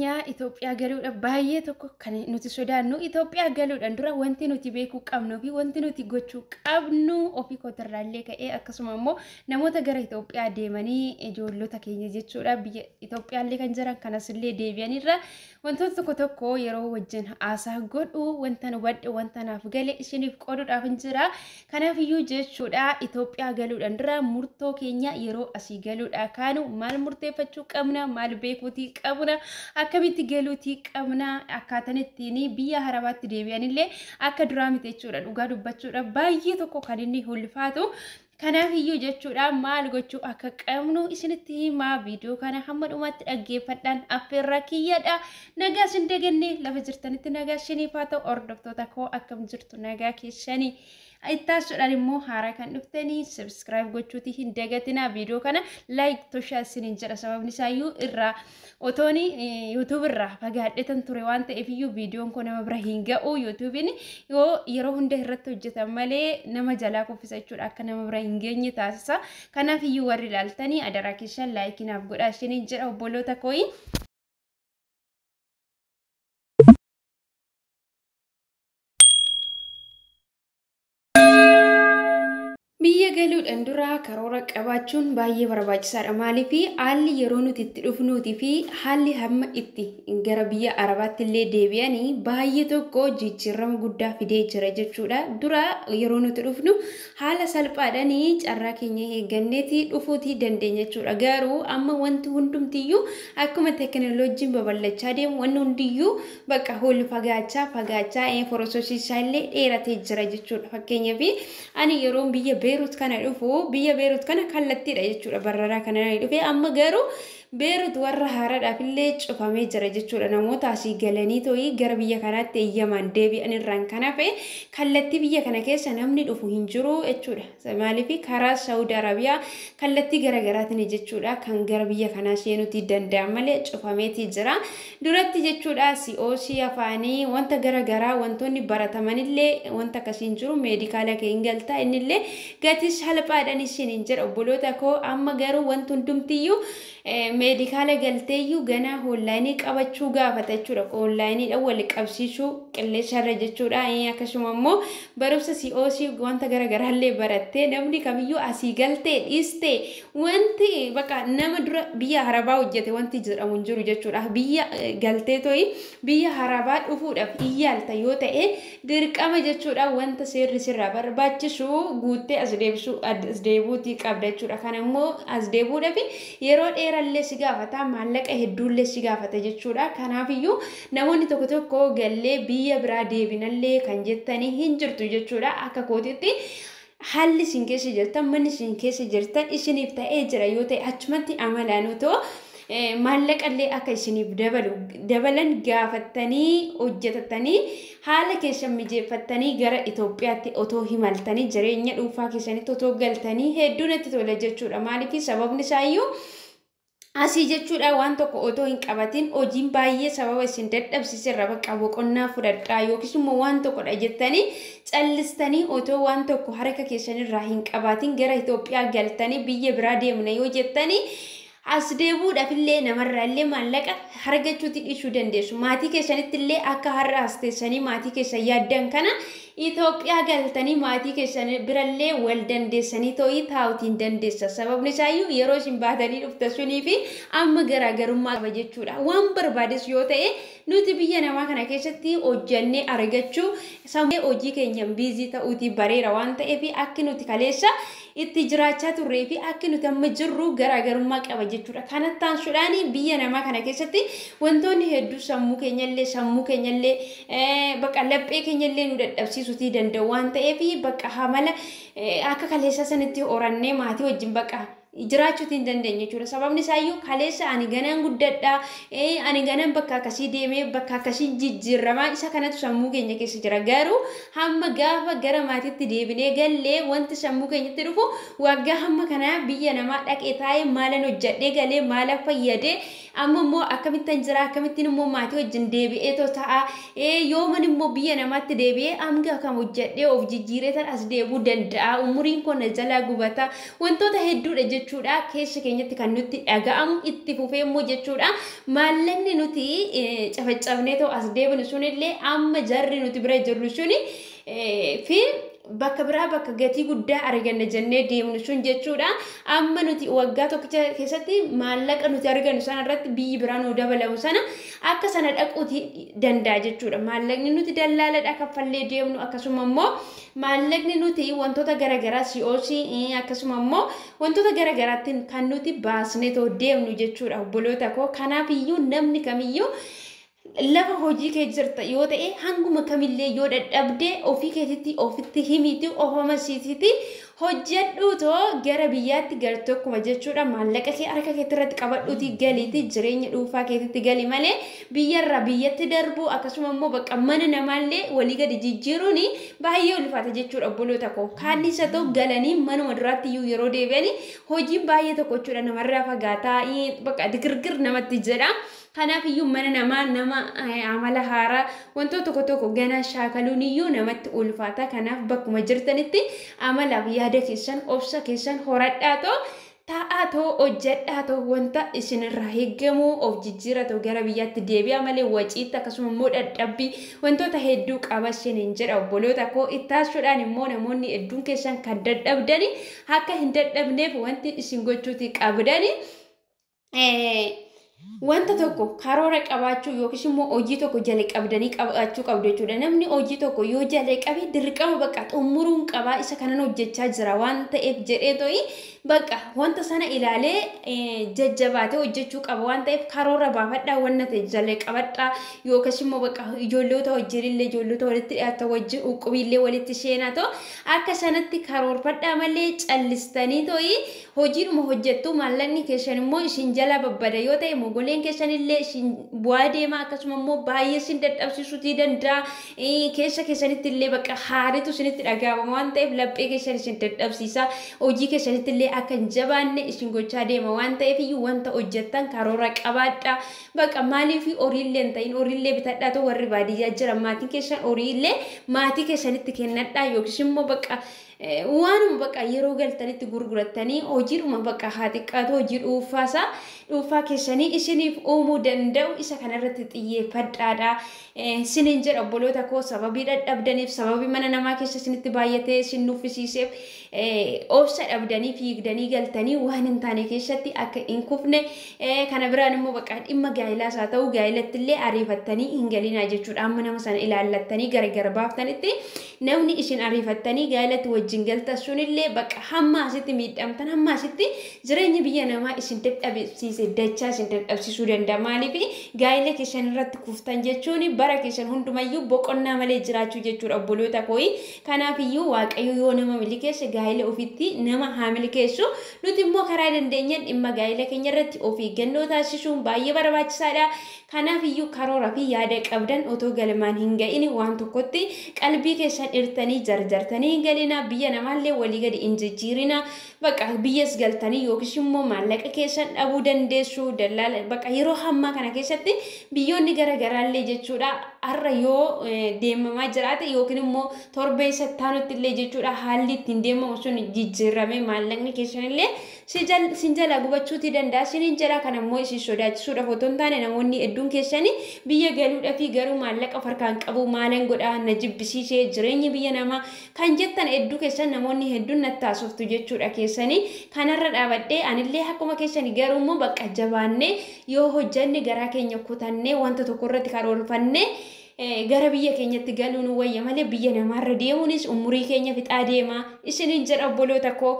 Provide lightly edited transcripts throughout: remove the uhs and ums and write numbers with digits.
keenya Itoophiyaa galuudhaaf baay'ee tokko kan nuti sodaannu Itoophiyaa galuudhaan dura wanti nuti beekuu qabnuu fi wanti nuti gochuu qabnu ofii kootirraallee ka'ee akkasuma immoo namoota gara Itoophiyaa deemanii ijoollota keenya jechuudha biyya Itoophiyaallee kan jiran kanasillee deebi'anirra wantoota tokko tokko yeroo wajjin haasaa godhu wanta nu hubadhe wanta naaf gale isiniif qooduudhaaf hin jira. Kanaafiyyuu jechuudha Itoophiyaa galuudhaan dura murtoo keenya yeroo asii galuudhaa kaanu maal murteeffachuu qabna, maal beekuutii qabna, akkamitti galuutii qabna, akkaataan ittiin biyya harabaatti deebi'anillee akka duraa miti jechuudha. Dhugaa dubbachuudha baay'ee tokko kan inni ulfaatu. Kanaafiyyuu jechuudha maal gochuu akka qabnu isinitti himaa viidiyoo kana hamma dhumaatti dhaggeeffadhaan affeerraa kiyyadha. Nagaa isin dagannee lafa jirtanitti nagaa isiniif haa ta'u hordoftoota koo akkam jirtu nagaa keessanii. Ittaasuudhaan immoo haaraa kan dhuftanii subscribe gochuuti hin dagatinaa viidiyoo kana like toshaa isiniin jedha sababni isaayyuu irraa otooni YouTube irraa fagaadhetan ture waan ta'eef iyyuu viidiyoon kun nama bira hin ga'u YouTubein yoo yeroo hunda irratti hojjetan malee nama jalaa kuffisa jechuudha akka nama bira hin geenye taasisa. Kanaaf iyyuu warri ilaaltanii adaraa keessan like naaf godhaa isiniin jedha obboloota kooyi. Biyya galuudhaan dura karoora qabaachuun baay'ee barbaachisaadha. Maaliif haalli yeroo nuti itti dhufnuutii fi haalli hamma itti gara biyya Arabaatti illee deebi'anii baay'ee tokko jijjiirama guddaa fidee jira jechuudha. Dura yeroo nuti dhufnu haala salphaadhaan carraa keenya eegganneeti dhufuutii dandeenya jechuudha. Garuu amma wanti hundumtiyyuu akkuma teekinooloojiin babal'achaa deemu wanni hundiyyuu bakka hol fagaachaa fagaachaa forososiisaa illee dheeratee jira jechuudha. Fakkeenyaaf ani yeroo biyya Beerut kana dhufu biyya Beerut kana kallattiidha jechuudha bararaa kana dhufe amma garuu Beerut warra haaraadhaaf illee cufamee jira jechuudha. Namoota asii galanii too'ii gara biyya kanaatti eeyyamaan deebi'an irraan kan hafe kallattii biyya kana keessa namni dhufu hin jiru jechuudha. Maaliif karaa Saawud Arabiyaa kallattii garaagaraatiin jechuudha kan gara biyya kanaa seenuutii danda'an malee cufameetii jira. Duratti jechuudha COC afaanii wanta garaagaraa wantoonni baratamanillee wanta akkasii hin jiru meedikaala kee hin galtaa innillee gatii salphaadhaan isiniin jedha obboloota koo amma garuu wanti hundumtiyyuu meedikaala galteeyyuu ganaa onlaayinii qabachuu gaafata jechuudha. Onlaayiniidhaan wal qabsiisuu qilleensarra jechuudha. Akkasuma immoo barumsa COC wanta garaagaraallee barattee namni kamiyyuu asii galtee dhiistee wanti bakka nama dura biyya harabaa hojjete wanti jedhamu hin jiru jechuudha. Biyya galtee to'i biyya harabaa dhufuudhaaf iyyaalta yoo ta'e dirqama jechuudha wanta seerri sirraa barbaachisu guuttee as deebisuu as deebuutii qabda jechuudha. Kana immoo as deebuudhaaf yeroo dheerallee si gaafata maallaqa hedduullee si gaafata jechuudha. Kanaafiyyuu namoonni tokko tokko gallee biyya biraa deebinallee kan jettanii hin jirtu jechuudha. Akka kootitti haalli isin keessa jirtan manni isin keessa jirtan isiniif ta'ee jira yoo ta'e achumatti amalaan otoo maallaqallee akka isiniif dabalu dabalan gaafattanii hojjetatanii haala keessan mijeeffattanii gara Itoophiyaatti otoo himaltanii jireenya dhuunfaa keessanitti otoo galtanii hedduu natti tola jechuudha. Maaliif sababni isaayyuu asii jechuudha waan tokko otoo hin qabatin hojiin baay'ee sababa isin dadhabsiiserra bakka boqonnaa fudhadhaa yookiis immoo waan tokkodha jettanii callistanii otoo waan tokko harka keessanirraa hin qabaatin gara Itoophiyaa galtanii biyya biraa deemna yoo jettanii as deebuudhaaf illee namarraa illee maallaqa argachuutti dhiisuu dandeessu. Maatii keessanitti illee akka har'a as teessanii maatii keessan yaaddan kana Itoophiyaa galtanii maatii keessan birallee wal dandeessanii too'ii taa'uutiin dandeessa. Sababni isaayyuu yeroo isin baatanii dhufta sunii fi amma garaagarummaa qaba jechuudha. Waan barbaades yoo ta'e nuti biyya namaa kana keessatti hojjannee argachuu sammuu hojii keenyan biizii ta'uutii bareera waan ta'eef akki nuti kaleessa itti jiraachaa turree fi akki nuti amma jirru garaagarummaa qaba jechuudha. Kanatti aansuudhaan biyya namaa kana keessatti wantoonni hedduu sammuu keenyallee bakka laphee keenyallee nu dadhabsiisuutii danda'u waan ta'eef bakka hamala akka kaleessa sanitti horannee maatii wajjin bakka jiraachuutii hin dandeenye jechuudha. Sababni isaayyuu kaleessa ani ganaan guddadhaa, ani ganaan bakka akkasii deemee bakka akkasii jijjiiramaa isa kanatu sammuu keenya keessa jira. Garuu hamma gaafa gara maatiitti deebinee gallee wanti sammuu keenyatti dhufu waggaa hamma kanaa biyya namaa dhaqee taa'ee maalan hojjedhee galee maalan fayyadee amma immoo akkamittan jira akkamittiin immoo maatii wajjin deebi'ee too ta'a yooman immoo biyya namaatti deebi'ee hanga kam hojjedhee of jijjiiree tan as deebuu danda'a umuriin koo na jalaa gubata wantoota hedduudha jechuudha. jechuudha keessa keenyatti kan nutti dhaga'amu itti fufee immoo jechuudha maallaqni nuti cafacafnee ta'u as deebinu sunillee amma jarri nuti bira jirru suni fi bakka biraa bakka gatii guddaa arganna jennee deemnu sun jechuudha. Amma nuti waggaa tokkicha keessatti maallaqa nuti argannu sana irratti biyyi biraa nu dabalamu sana akka sana dhaquuti danda'a jechuudha. Maallaqni nuti dallaaladha kaffallee deemnu akkasuma immoo maallaqni nuti wantoota garaagaraa COC akkasuma immoo wantoota garaagaraatiin kan nuti baasnee too deemnu jechuudha obboloota koo. Kanaaf iyyuu namni kamiyyuu lafa hojii kee jirta yoo ta'e hanguma kamillee yoo dadhabde ofii keetitti ofitti himiiti of amansiisiti hojjedhu too gara biyyaatti gar tokkuma jechuudha. Maallaqa kee harka keetti irratti qabadhuuti galiiti jireenya dhuunfaa keetitti gali malee biyyarraa biyyatti darbu akkasuma immoo bakka mana namaallee walii gadi jijjiiruun baay'ee ulfaata jechuudha obboloota koo. Kaan isa ta'u galanii manuma duraatti iyyuu yeroo deebi'anii hojiin baay'ee tokko jechuudha namarraa fagaataa bakka girgir namatti jedha. Kanaaf iyyuu mana namaa nama amala haaraa wantoota tokko tokko ganaa shaakaluun iyyuu namatti ulfaata. Kanaaf bakkuma jirtanitti amalaaf yaada keessan obsa keessan horadhaa too taa'aa too hojjedhaa too wanta isinirraa eegamu of jijjiira too gara biyyaatti deebi'a malee waciitti akkasuma immoo dadhabbii wantoota hedduu qaba isiniin jedha obboloota koo. Ittaasuudhaan immoo namoonni hedduun keessan kan dadhabdani akka hin dadhabneef wanti isin gochuuti qabdani wanta tokko karoora qabaachuu yookiis immoo hojii tokko jala qabdanii qabaachuu qabdu jechuudha. Namni hojii tokko yoo jala qabe dirqama bakka xumuruun qabaa isa kanan hojjechaa jira waan ta'eef jedhee to'i bakka wanta sana ilaalee jajjabaatee hojjechuu qaba waan ta'eef karoora baafadhaa wanna ta'e jala qabadhaa yookiis immoo bakka ijoollota wajjinillee ijoollota walitti dhiyaatan wajjin uqqubiillee walitti seenaa ta'u akka sanatti karoorfadhaa malee callistanii to'i hojiidhuma hojjettu maallaqni keessan immoo isin jala babbada yoo ta'e mogoleen keessanillee isin bu'aa deema akkasuma immoo baay'ee isin dadhabsiisuutii danda'a. Keessa keessanitti illee bakka haaritu isinitti dhaga'ama waan ta'eef laphee keessan isin dadhabsiisa. Hojii keessanitti illee akka hin jabaanne isin gochaa deema waan ta'eef iyyuu wanta hojjettan karoora qabaadhaa. Bakka maaliif horiillee hin ta'in horiillee bitadhaa ta'u warri baadiyyaa jiran maatiin keessan horiillee maatii keessanitti kennadhaa yookiis immoo bakka waanuma bakka yeroo galtanitti gurgurattanii hojiidhuma bakka haa xiqqaatu hojii dhuunfaa keessanii isiniif uumuu danda'u isa kanarratti xiyyeeffadhaadha. Isiniin jedha obboloota koo sababii dadhabdaniif sababii mana namaa keessa isinitti baay'atee isin nuffisiiseef obsa dhabdanii fiigdanii galtanii waan hin taane keessatti akka hin kufne kana biraan immoo bakka dhimma gaa'ilaas haa ta'u gaa'ilatti illee ariifattanii hin galinaa jechuudha. Amma nama sana ilaallattanii gargar baaftanitti namni isin ariifattanii gaa'ilatti wajjin galtan sunillee bakka hamma asitti miidhamtan hamma asitti jireenya biyya namaa isin dadhabsiise dachaa isin dadhabsiisuu danda'a. Maaliif gaa'ila keessan irratti kuftan jechuun bara keessan hundumayyuu boqonnaa malee jiraachuu jechuudha obboloota kooyi. Kanaaf iyyuu Waaqayyo yoo nama milkeesse gaa'ila ofitti nama haa milkeessu. Nuti immoo karaa dandeenyeen dhimma gaa'ila keenya irratti of eeggannoo taasisuun baay'ee barbaachisaadha. Kanaaf iyyuu karoora fi yaada qabdan otoo galmaan hin ga'in waan tokkotti qalbii keessan irtanii jarjartanii hin galina. Biyya namaallee walii gadi hin jijjiirina. Bakka biyyas galtanii yookiis immoo maallaqa keessan dhabuu dandeessu. Dallaala bakka yeroo hammaa kana keessatti biyyoonni garaagaraallee jechuudha har'a yoo deemamaa jiraate yookiin immoo torbee sattaanutti illee jechuudha haalli ittiin deemamu sun jijjiirame maallaqni keessan illee sin jala gubachuutii danda'a. Sinin jala kan ammoo isin sodaachisuudhaaf otoo hin taane namoonni hedduun keessanii biyya galuudhaa fi garuu maallaqa of harkaan qabu maalan godhaa na jibbisiisee jireenyi biyya namaa kan jettan hedduu keessan namoonni hedduun natti haasoftu jechuudha keessanii. Kanarra dhaabadhee anillee akkuma keessanii garuu immoo bakka jabaannee yoo hojjanne garaa keenya kutannee wanta tokko irratti karoorfannee gara biyya keenyatti galuun wayya malee biyya namaarra deemuunis umurii keenya fixaa deema isiniin jedha obboloota koo.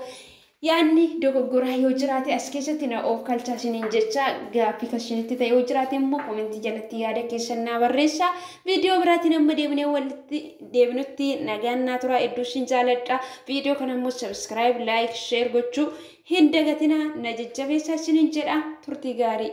Yaanni dogoggoraa yoo jiraate as keessatti na of kalchaa isiniin jecha gaaffii isinitti ta'e yoo jiraate immoo koomentii jalatti yaada keessan naa barreessaa. Viidiyoo biraatiin amma deebinee walitti deebinutti nagaan naa turaa hedduu isin jaaladha. Viidiyoo kana immoo subscribe, like, share gochuu hin dagatinaa na jajjabeessaa isiniin jedha. Turtii gaarii.